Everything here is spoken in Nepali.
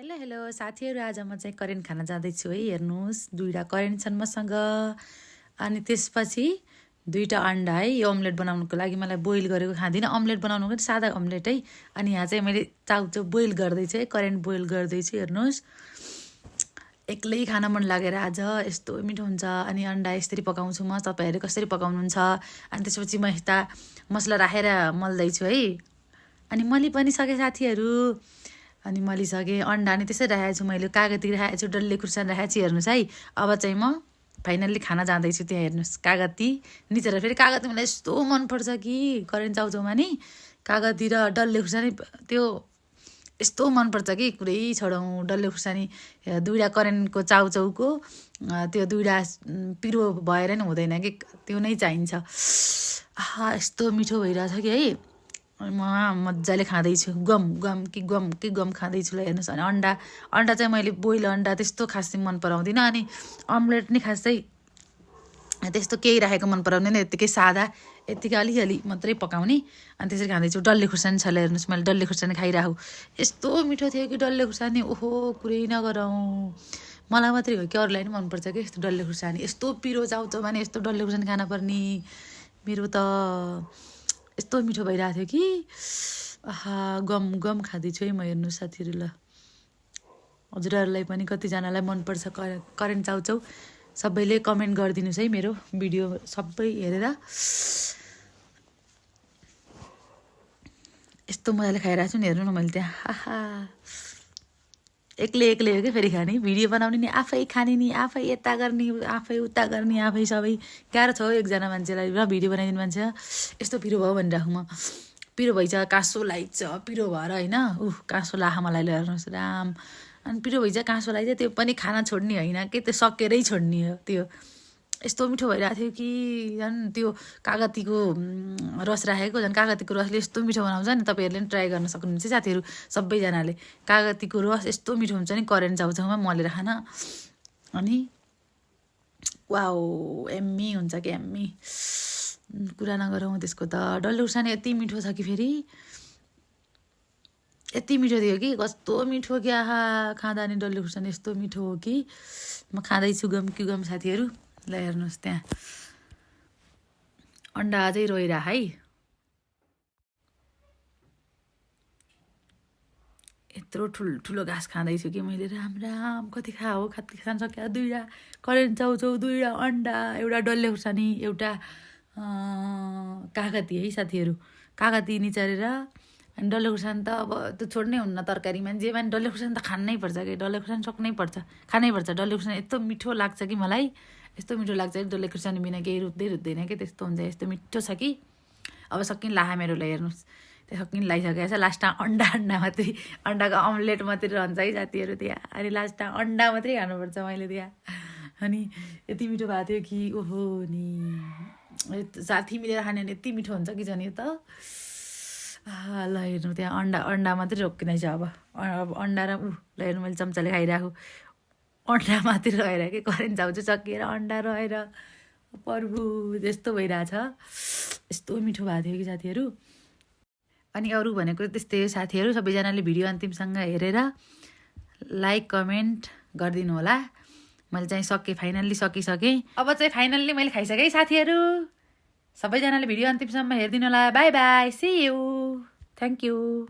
हेलो हेलो साथीहरू, आज म चाहिँ करेन्ट खान जाँदैछु है। हेर्नुहोस्, दुईवटा करेन्ट छन् मसँग। अनि त्यसपछि दुईवटा अन्डा है। यो अम्लेट बनाउनुको लागि मलाई बोइल गरेको खाँदिनँ, अम्लेट बनाउनुको पनि सादा अम्लेट है। अनि यहाँ चाहिँ मैले चाउचाउ बोइल गर्दैछु है, करेन्ट बोइल गर्दैछु। हेर्नुहोस्, एक्लै खान मन लागेर आज यस्तो मिठो हुन्छ। अनि अन्डा यसरी पकाउँछु म, तपाईँहरू कसरी पकाउनुहुन्छ? अनि त्यसपछि म यस्ता मसला राखेर मल्दैछु है। अनि मली पनि सकेँ साथीहरू। अनि मलिसकेँ, अन्डा नि त्यसै राखेको छु मैले, कागती राखेको छु, डल्ले खुर्सानी राखेको छु। हेर्नुहोस् है, अब चाहिँ म फाइनल्ली खान जाँदैछु। त्यहाँ हेर्नुहोस्, कागती निचेर, फेरि कागती मलाई यस्तो मनपर्छ कि करेन्ट चाउचाउमा नि कागती र डल्ले खुर्सानी, त्यो यस्तो मनपर्छ कि कुरै छोडौँ। डल्ले खुर्सानी दुईवटा करेन्टको चाउचाउको त्यो दुईवटा पिरो भएर नि हुँदैन कि, त्यो नै चाहिन्छ। आहा, यस्तो मिठो भइरहेछ कि है। म मजाले खाँदैछु, गम गम कि गम खाँदैछु। ल हेर्नुहोस्। अनि अन्डा चाहिँ मैले बोइल अन्डा त्यस्तो खासै मन पराउँदिनँ। अनि अम्लेट नि खासै त्यस्तो केही राखेको मन पराउँदैन, यत्तिकै सादा, यत्तिकै अलिअलि मात्रै पकाउने। अनि त्यसरी खाँदैछु। डल्ले खुर्सानी छ, हेर्नुहोस्, मैले डल्ले खुर्सानी खाइरहेको। यस्तो मिठो थियो कि डल्ले खुर्सानी, ओहो कुरै नगरौँ। मलाई मात्रै हो कि अरूलाई पनि मनपर्छ कि यस्तो डल्ले खुर्सानी, यस्तो पिरो चाउचाउमा नि यस्तो डल्ले खुर्सानी खान पर्ने। मेरो त यस्तो मिठो भइरहेको थियो कि आहा, गम खाँदैछु है म। हेर्नुहोस् साथीहरू, ल हजुरहरूलाई पनि कतिजनालाई मनपर्छ करेन्ट चाउचाउ, सबैले कमेन्ट गरिदिनुहोस् है मेरो भिडियो सबै हेरेर। यस्तो मजाले खाइरहेको छु नि, हेर्नु न मैले त्यहाँ। आहा, एक्लै हो कि फेरि खाने, भिडियो बनाउने नि आफै, खाने नि आफै, यता गर्ने आफै, उता गर्ने आफै, सबै गाह्रो छ हौ एकजना मान्छेलाई र भिडियो बनाइदिनु मान्छे। यस्तो पिरो भयो भनिराखौँ म, पिरो भइछ, काँसो लाग्छ पिरो भएर होइन। काँसो लाख मलाई, हेर्नुहोस् राम। अनि पिरो भइछ, काँसो लाग्छ, त्यो पनि खाना छोड्ने होइन कि, त्यो सकेरै छोड्ने हो त्यो। यस्तो मिठो भइरहेको थियो कि झन् त्यो कागतीको रस राखेको, झन् कागतीको रसले यस्तो मिठो बनाउँछ नि। तपाईँहरूले पनि ट्राई गर्न सक्नुहुन्छ साथीहरू, सबैजनाले। कागतीको रस यस्तो मिठो हुन्छ नि करेन्ट चाउचाउमा मलेर खान। अनि वाउ, एम्मी हुन्छ कि एम्मी, कुरा नगरौँ त्यसको त। डल्ले खुर्सानी यति मिठो छ कि, फेरि यति मिठो थियो कि, कस्तो मिठो कि, आहा, खाँदा नि डल्ले खुर्सानी यस्तो मिठो हो कि। म खाँदैछु गम कि गम साथीहरू। ल हेर्नुहोस्, त्यहाँ अन्डा अझै रोइरह है। यत्रो ठुलो घाँस खाँदैछु कि मैले, राम कति खान सक्यो। दुईवटा करेन्ट चाउचाउ, दुईवटा अन्डा, एउटा डल्ले खुर्सानी, एउटा कागती है साथीहरू। कागती निचारेर, अनि डल्ले खुर्सानी त अब त्यो छोड्नै हुन्न तरकारीमा, जे पनि डल्ले खुर्सानी त खानै पर्छ कि, डल्ले खुर्सानी खानै पर्छ। डल्ले खुर्सानी यस्तो मिठो लाग्छ कि मलाई, यस्तो मिठो लाग्छ कि डल्ले खुर्सानी बिना केही रुच्दैन कि, त्यस्तो हुन्छ। यस्तो मिठो छ कि अब सकिन लाहा मेरो। ल हेर्नुहोस्, त्यो सकिन लागिसकेको छ। लास्टमा अन्डा मात्रै, अन्डाको अम्लेट मात्रै रहन्छ है साथीहरू त्यहाँ। अनि लास्टमा अन्डा मात्रै खानुपर्छ मैले त्यहाँ। अनि यति मिठो भएको थियो कि, ओहो नि, साथी मिलेर खाने भने यति मिठो हुन्छ कि झन् यो त। ल हेर्नु, त्यहाँ अन्डा मात्रै रोकिँदैछ अब अन्डा र ल हेर्नु, मैले चम्चाले खाइरहेको अन्डा मात्रै रहेर कि, करेन्ट चाउचाउ सकिएर अन्डा रहेर प्रभु त्यस्तो भइरहेछ। यस्तो मिठो भएको थियो कि साथीहरू। अनि अरू भनेको त्यस्तै हो साथीहरू। सबैजनाले भिडियो अन्तिमसँग हेरेर लाइक कमेन्ट गरिदिनु होला। मैले चाहिँ फाइनल्ली सकिसकेँ। अब चाहिँ फाइनल्ली मैले खाइसकेँ है साथीहरू। सबैजनाले भिडियो अन्तिमसम्म हेरिदिनु होला। Bye bye, see you, thank you.